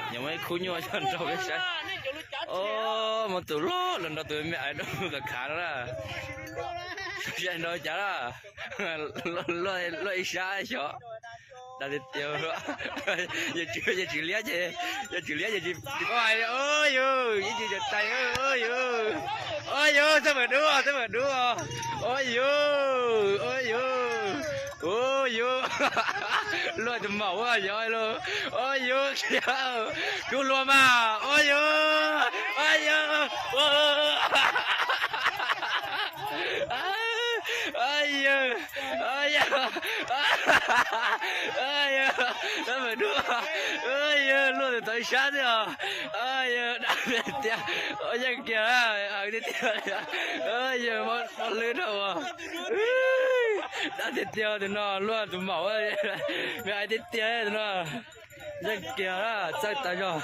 Nyob muaj ib khub nyuj nrog peb saib. Muaj tus loj los nrog tus me me ais dau khav khav no na. Saib nrog cas na. Luaj ib sab xyov. Dag tiag tiag. Yog tsis liab ces, yog tsis liab ces tsis paub hais. Ua yus ib tsis cov tais. Ua yus, ua yus, txawj mas dub, txawj mas dub. Ua yus, ua yus, ua yus. Luaj tus maum ua yog luaj. Ua yus, kub luaj mas. Ua yus, ua yus, ua yus, ua yus, txawj mas dub. Ua yus, luaj tus tau ib sab xwb os. Ua yus, dag tiag tiag. Ua yeej kiag, tiag tiag. Ua yus, mob hlwb dhau. Dag tiag tiag tus no, luaj tus maum. Me ais tiag tiag tus no. Yeej kiag, txawj tas zog.